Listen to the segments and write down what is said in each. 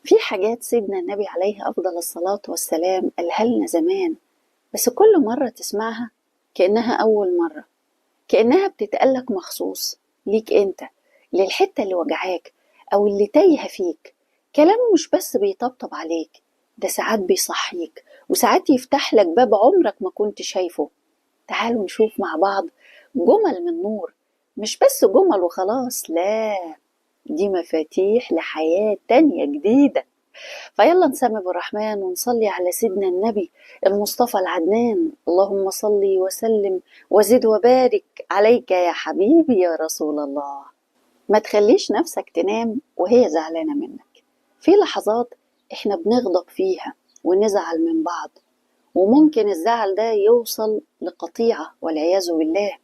في حاجات سيدنا النبي عليه أفضل الصلاة والسلام قالها لنا زمان، بس كل مرة تسمعها كأنها أول مرة، كأنها بتتقالك مخصوص ليك أنت، للحتة اللي وجعاك أو اللي تايهة فيك. كلامه مش بس بيطبطب عليك، ده ساعات بيصحيك وساعات يفتح لك باب عمرك ما كنت شايفه. تعالوا نشوف مع بعض جمل من نور، مش بس جمل وخلاص، لا، دي مفاتيح لحياة تانية جديدة. فيلا نسمي بالرحمن ونصلي على سيدنا النبي المصطفى العدنان. اللهم صلي وسلم وزد وبارك عليك يا حبيبي يا رسول الله. ما تخليش نفسك تنام وهي زعلانة منك. في لحظات احنا بنغضب فيها ونزعل من بعض، وممكن الزعل ده يوصل لقطيعة والعياذ بالله.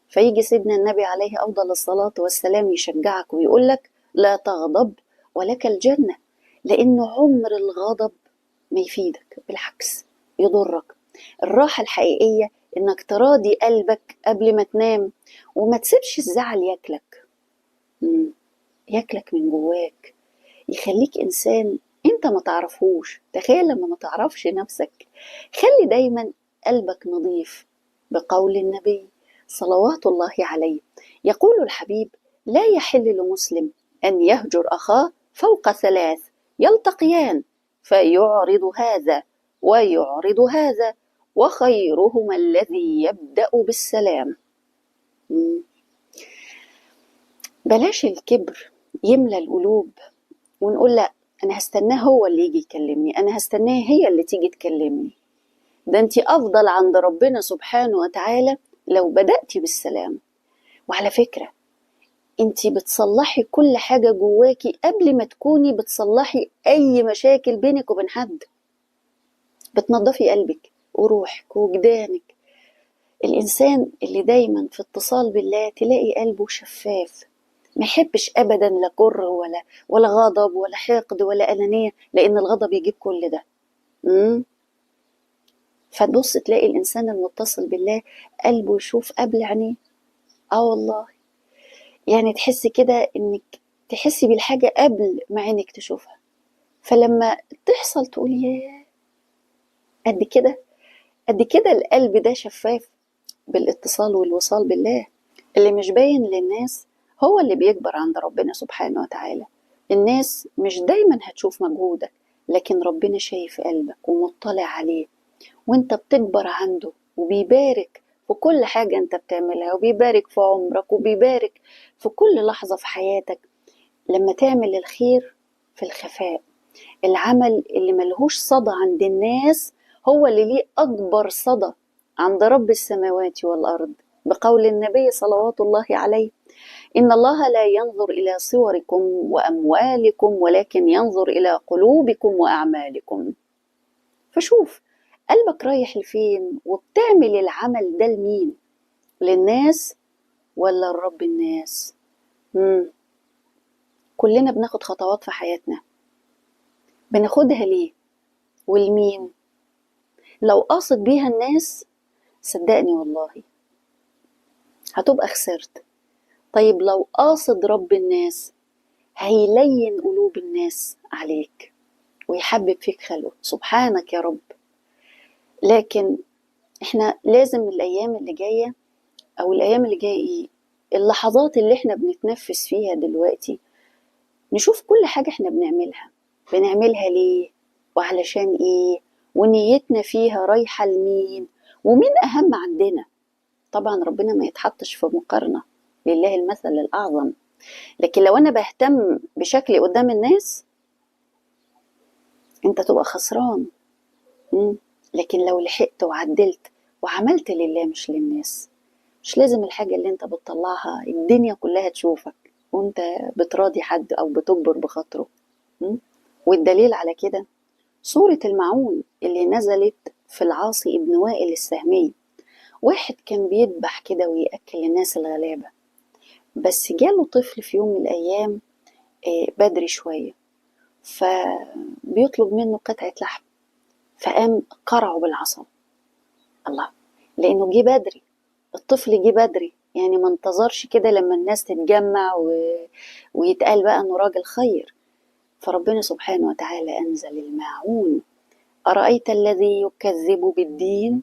فيجي سيدنا النبي عليه أفضل الصلاة والسلام يشجعك ويقولك لا تغضب ولك الجنة، لأن عمر الغضب ما يفيدك، بالعكس يضرك. الراحة الحقيقية إنك تراضي قلبك قبل ما تنام، وما تسيبش الزعل ياكلك، ياكلك من جواك، يخليك إنسان أنت ما تعرفوش. تخيل لما ما تعرفش نفسك. خلي دايما قلبك نظيف بقول النبي صلوات الله عليه، يقول الحبيب: لا يحل لمسلم أن يهجر أخاه فوق ثلاث يلتقيان فيعرض هذا ويعرض هذا، وخيرهما الذي يبدأ بالسلام. بلاش الكبر يملى القلوب ونقول لا أنا هستناه هو اللي يجي يكلمني، أنا هستناه هي اللي تيجي تكلمني. ده أنت أفضل عند ربنا سبحانه وتعالى لو بدأتي بالسلام. وعلى فكرة انتي بتصلحي كل حاجة جواكي قبل ما تكوني بتصلحي أي مشاكل بينك وبين حد. بتنظفي قلبك وروحك وجدانك. الإنسان اللي دايما في اتصال بالله تلاقي قلبه شفاف، ما يحبش أبدا لا كره ولا غضب ولا حقد ولا أنانية، لأن الغضب يجيب كل ده. فتبص تلاقي الإنسان المتصل بالله قلبه يشوف قبل عينيه. والله تحسي كده إنك تحسي بالحاجة قبل ما عينك تشوفها، فلما تحصل تقول ياه قد كده، قد كده القلب ده شفاف بالاتصال والوصال بالله. اللي مش باين للناس هو اللي بيكبر عند ربنا سبحانه وتعالى. الناس مش دايما هتشوف مجهودك، لكن ربنا شايف قلبك ومطلع عليه، وانت بتكبر عنده وبيبارك في كل حاجة انت بتعملها، وبيبارك في عمرك، وبيبارك في كل لحظة في حياتك. لما تعمل الخير في الخفاء، العمل اللي ملهوش صدى عند الناس هو اللي ليه أكبر صدى عند رب السماوات والأرض، بقول النبي صلوات الله عليه: إن الله لا ينظر إلى صوركم وأموالكم ولكن ينظر إلى قلوبكم وأعمالكم. فشوف قلبك رايح لفين، وبتعمل العمل ده لمين، للناس ولا لرب الناس؟ كلنا بناخد خطوات في حياتنا، بناخدها ليه ولمين؟ لو قاصد بيها الناس صدقني والله هتبقى خسرت. طيب لو قاصد رب الناس هيلين قلوب الناس عليك ويحبب فيك خلقه، سبحانك يا رب. لكن احنا لازم الايام اللي جايه، او الايام اللي جايه ايه، اللحظات اللي احنا بنتنفس فيها دلوقتي، نشوف كل حاجه احنا بنعملها، بنعملها ليه وعلشان ايه، ونيتنا فيها رايحه لمين، ومين اهم عندنا. طبعا ربنا ما يتحطش في مقارنه، لله المثل الاعظم. لكن لو انا بهتم بشكلي قدام الناس انت تبقى خسران. لكن لو لحقت وعدلت وعملت لله مش للناس، مش لازم الحاجة اللي انت بتطلعها الدنيا كلها تشوفك وانت بتراضي حد او بتجبر بخاطره. والدليل على كده سورة الماعون اللي نزلت في العاصي ابن وائل السهمي. واحد كان بيذبح كده ويأكل الناس الغلابة، بس جاله طفل في يوم من الأيام، بدري شوية، فبيطلب منه قطعة لحم، فقام قرعه بالعصا. الله، لأنه جه بدري، الطفل جه بدري، يعني ما انتظرش كده لما الناس تتجمع ويتقال بقى إنه راجل خير. فربنا سبحانه وتعالى أنزل الماعون: أرأيت الذي يكذب بالدين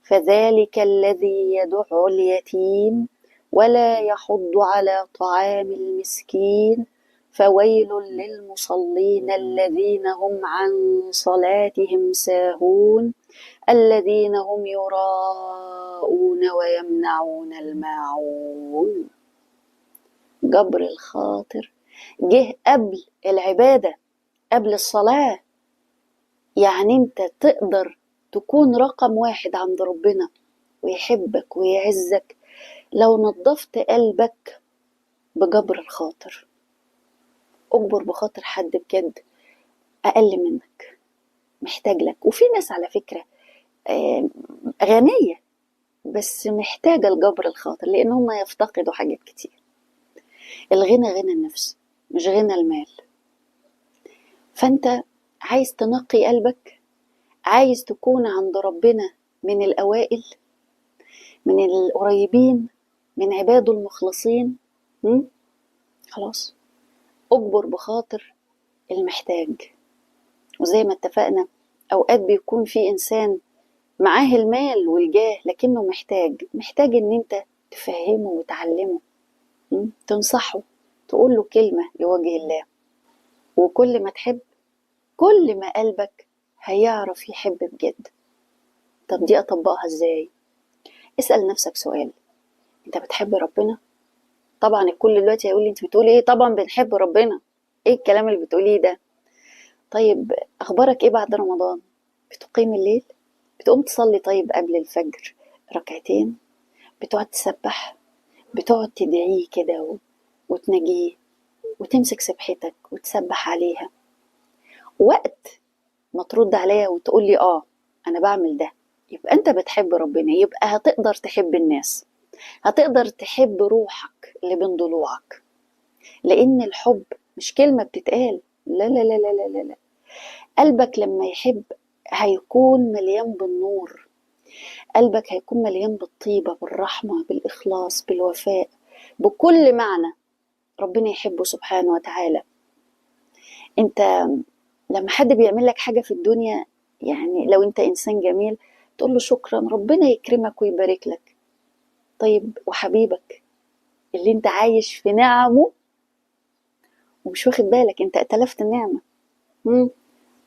فذلك الذي يدع اليتيم ولا يحض على طعام المسكين فويل للمصلين الذين هم عن صلاتهم ساهون الذين هم يراءون ويمنعون الماعون. جبر الخاطر جه قبل العبادة، قبل الصلاة. يعني انت تقدر تكون رقم واحد عند ربنا ويحبك ويعزك لو نظفت قلبك بجبر الخاطر. اجبر بخاطر حد بجد اقل منك محتاج لك. وفي ناس على فكرة غنية بس محتاجة لجبر الخاطر، لان هم يفتقدوا حاجات كتير. الغنى غنى النفس مش غنى المال. فانت عايز تنقي قلبك، عايز تكون عند ربنا من الأوائل، من القريبين، من عباده المخلصين. خلاص اجبر بخاطر المحتاج. وزي ما اتفقنا أوقات بيكون في إنسان معاه المال والجاه لكنه محتاج، محتاج إن أنت تفهمه وتعلمه، تنصحه، تقول له كلمة لوجه الله. وكل ما تحب كل ما قلبك هيعرف يحب بجد. طب دي أطبقها إزاي؟ اسأل نفسك سؤال: أنت بتحب ربنا؟ طبعا الكل دلوقتي هيقول لي أنت بتقولي إيه؟ طبعا بنحب ربنا، إيه الكلام اللي بتقوليه ده؟ طيب أخبارك إيه بعد رمضان؟ بتقيم الليل؟ بتقوم تصلي طيب قبل الفجر ركعتين؟ بتقعد تسبح؟ بتقعد تدعيه كده وتناجيه وتمسك سبحتك وتسبح عليها؟ وقت ما ترد عليا وتقول لي أنا بعمل ده، يبقى أنت بتحب ربنا، يبقى هتقدر تحب الناس، هتقدر تحب روحك اللي بين ضلوعك. لأن الحب مش كلمة بتتقال، لا لا لا لا لا لا. قلبك لما يحب هيكون مليان بالنور، قلبك هيكون مليان بالطيبة، بالرحمة، بالإخلاص، بالوفاء، بكل معنى ربنا يحبه سبحانه وتعالى. أنت لما حد بيعمل لك حاجة في الدنيا، يعني لو أنت إنسان جميل تقول له شكرا، ربنا يكرمك ويبارك لك. طيب وحبيبك اللي أنت عايش في نعمه ومش واخد بالك أنت اتلفت النعمة.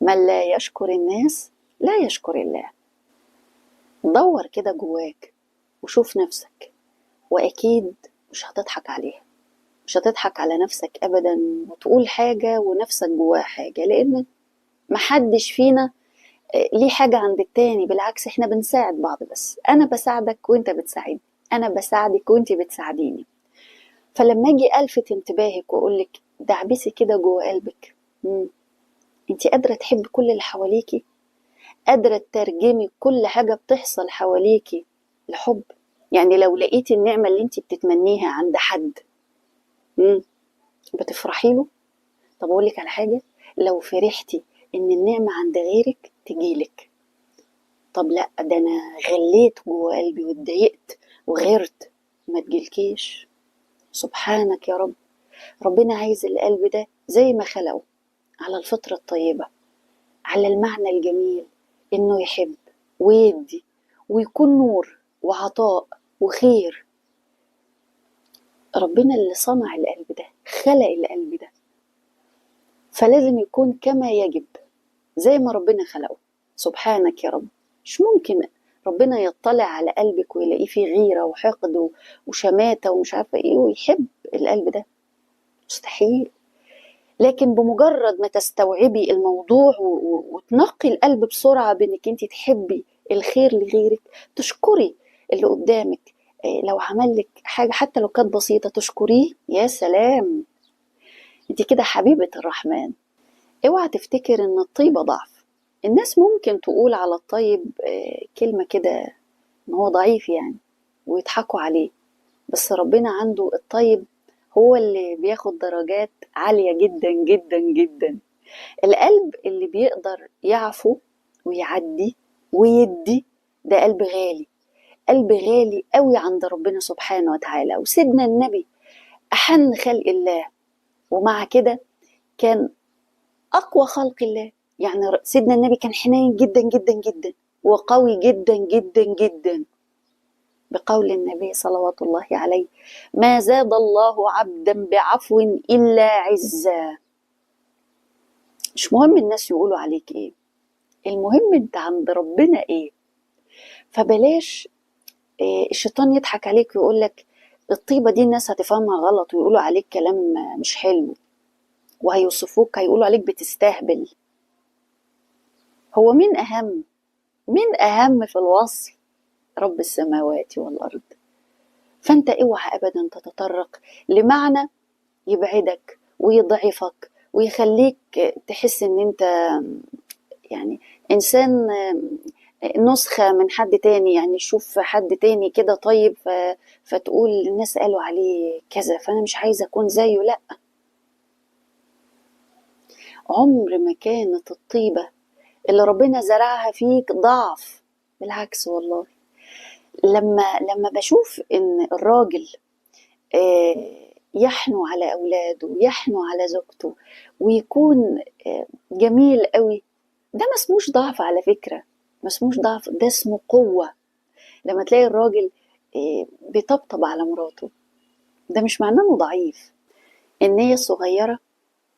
من لا يشكر الناس لا يشكر الله. دور كده جواك وشوف نفسك، وأكيد مش هتضحك عليها، مش هتضحك على نفسك أبدا وتقول حاجة ونفسك جواها حاجة، لأن محدش فينا ليه حاجة عند التاني. بالعكس احنا بنساعد بعض، بس أنا بساعدك وانت بتساعدني، أنا بساعدك وانت بتساعديني. فلما أجي ألفت انتباهك وأقولك دعبسي كده جوا قلبك، انت قادرة تحبي كل اللي حواليكي؟ قادرة تترجمي كل حاجة بتحصل حواليكي لحب؟ يعني لو لقيتي النعمة اللي انت بتتمنيها عند حد بتفرحي له؟ طب أقولك على حاجة، لو فرحتي إن النعمة عند غيرك تجيلك. طب لا ده أنا غليت جوه قلبي واتضايقت وغيرت، ما تجيلكيش. سبحانك يا رب. ربنا عايز القلب ده زي ما خلقه، على الفطرة الطيبة، على المعنى الجميل، إنه يحب ويدي ويكون نور وعطاء وخير. ربنا اللي صنع القلب ده، خلق القلب ده، فلازم يكون كما يجب زي ما ربنا خلقه. سبحانك يا رب. مش ممكن ربنا يطلع على قلبك ويلاقيه فيه غيرة وحقد وشماتة ومش عارفة ايه ويحب القلب ده، مستحيل. لكن بمجرد ما تستوعبي الموضوع وتنقي القلب بسرعة بانك انت تحبي الخير لغيرك، تشكري اللي قدامك، لو عمل لك حاجة حتى لو كانت بسيطة تشكريه، يا سلام، انت كده حبيبة الرحمن. اوعى تفتكر ان الطيبة ضعف. الناس ممكن تقول على الطيب كلمة كده ان هو ضعيف يعني ويضحكوا عليه، بس ربنا عنده الطيب هو اللي بياخد درجات عالية جدا جدا جدا. القلب اللي بيقدر يعفو ويعدي ويدي ده قلب غالي، قلب غالي قوي عند ربنا سبحانه وتعالى. وسيدنا النبي أحن خلق الله، ومع كده كان أقوى خلق الله. يعني سيدنا النبي كان حنين جدا جدا جدا وقوي جدا جدا جدا، بقول النبي صلوات الله عليه: ما زاد الله عبدا بعفو إلا عزا. مش مهم الناس يقولوا عليك إيه، المهم أنت عند ربنا إيه. فبلاش الشيطان يضحك عليك ويقول لك الطيبة دي الناس هتفهمها غلط ويقولوا عليك كلام مش حلو وهيوصفوك، هيقولوا عليك بتستهبل. هو مين أهم؟ مين أهم في الوصف؟ رب السماوات والأرض. فأنت اوعى أبدا تتطرق لمعنى يبعدك ويضعفك ويخليك تحس إن أنت يعني إنسان نسخة من حد تاني، يعني شوف حد تاني كده طيب فتقول الناس قالوا عليه كذا فأنا مش عايزة أكون زيه. لأ، عمر ما كانت الطيبة اللي ربنا زرعها فيك ضعف، بالعكس والله. لما بشوف إن الراجل يحنو على أولاده ويحنو على زوجته ويكون جميل قوي، ده ما اسموش ضعف على فكرة، ما اسموش ضعف، ده اسمه قوة. لما تلاقي الراجل بيطبطب على مراته، ده مش معناه انه ضعيف. النية الصغيرة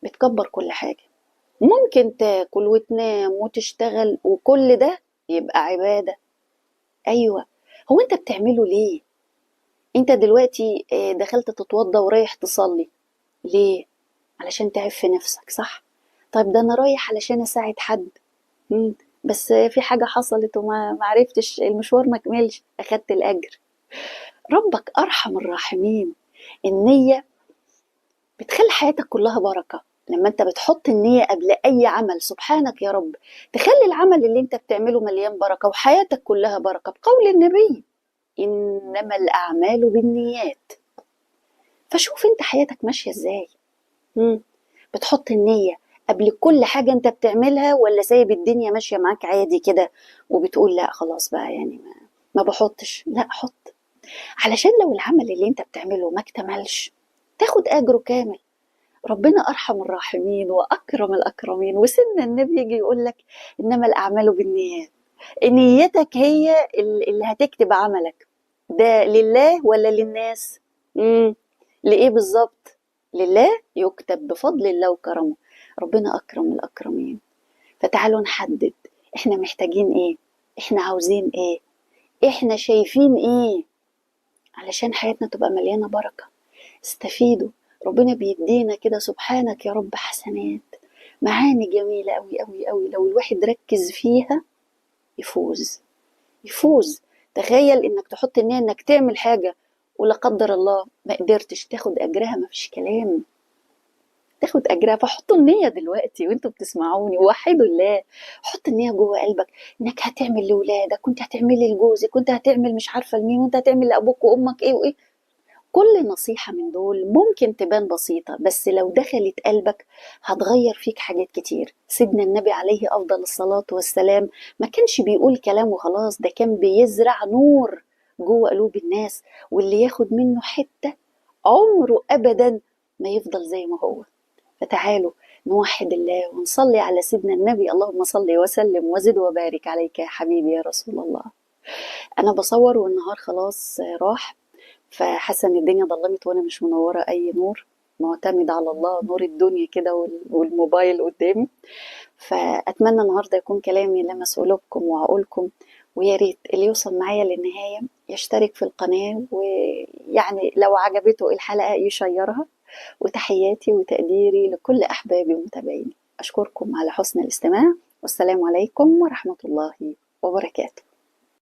بتكبر كل حاجة. ممكن تاكل وتنام وتشتغل وكل ده يبقى عبادة. أيوة، هو أنت بتعمله ليه؟ أنت دلوقتي دخلت تتوضى ورايح تصلي ليه؟ علشان تعب في نفسك، صح؟ طيب ده أنا رايح علشان أساعد حد، بس في حاجة حصلت وما عرفتش، المشوار ما كملش، أخدت الأجر. ربك أرحم الراحمين. النية بتخلي حياتك كلها بركة. لما أنت بتحط النية قبل أي عمل، سبحانك يا رب، تخلي العمل اللي أنت بتعمله مليان بركة وحياتك كلها بركة. بقول النبي: إنما الأعمال بالنيات. فشوف أنت حياتك ماشية إزاي. بتحط النية قبل كل حاجة أنت بتعملها، ولا سايب الدنيا ماشية معاك عادي كده وبتقول لا خلاص بقى يعني ما بحطش؟ لا، حط، علشان لو العمل اللي أنت بتعمله ما اكتملش تاخد أجره كامل. ربنا أرحم الراحمين وأكرم الأكرمين. وسيدنا النبي يجي يقول لك إنما الأعمال بالنيات. نيتك هي اللي هتكتب عملك ده، لله ولا للناس؟ لإيه بالظبط؟ لله يكتب بفضل الله وكرمه. ربنا أكرم الأكرمين. فتعالوا نحدد إحنا محتاجين إيه، إحنا عاوزين إيه، إحنا شايفين إيه، علشان حياتنا تبقى مليانة بركة. استفيدوا، ربنا بيدينا كده سبحانك يا رب حسنات، معاني جميلة أوي أوي أوي، لو الواحد ركز فيها يفوز، يفوز. تخيل إنك تحط النية إنك تعمل حاجة ولا قدر الله ما قدرتش تاخد أجرها، ما فيش كلام، تاخد أجرها. فحطوا النية دلوقتي وانتوا بتسمعوني، وحدوا الله، حط النية جوه قلبك إنك هتعمل لولادك، كنت هتعملي لجوزك، كنت هتعمل مش عارفة لمين، وانت هتعمل لأبوك وأمك إيه وإيه. كل نصيحة من دول ممكن تبان بسيطة، بس لو دخلت قلبك هتغير فيك حاجات كتير. سيدنا النبي عليه أفضل الصلاة والسلام ما كانش بيقول كلام وخلاص، ده كان بيزرع نور جوه قلوب الناس، واللي ياخد منه حتة عمره أبدا ما يفضل زي ما هو. فتعالوا نوحد الله ونصلي على سيدنا النبي، اللهم صل وسلم وزد وبارك عليك يا حبيبي يا رسول الله. أنا بصور والنهار خلاص راح، فحاسه ان الدنيا ظلمت وانا مش منوره اي نور، معتمده على الله، نور الدنيا كده والموبايل قدامي. فاتمنى النهارده يكون كلامي لمس قلوبكم وعقولكم، ويا ريت اللي يوصل معايا للنهايه يشترك في القناه، ويعني لو عجبته الحلقه يشيرها. وتحياتي وتقديري لكل احبابي ومتابعيني. اشكركم على حسن الاستماع، والسلام عليكم ورحمه الله وبركاته.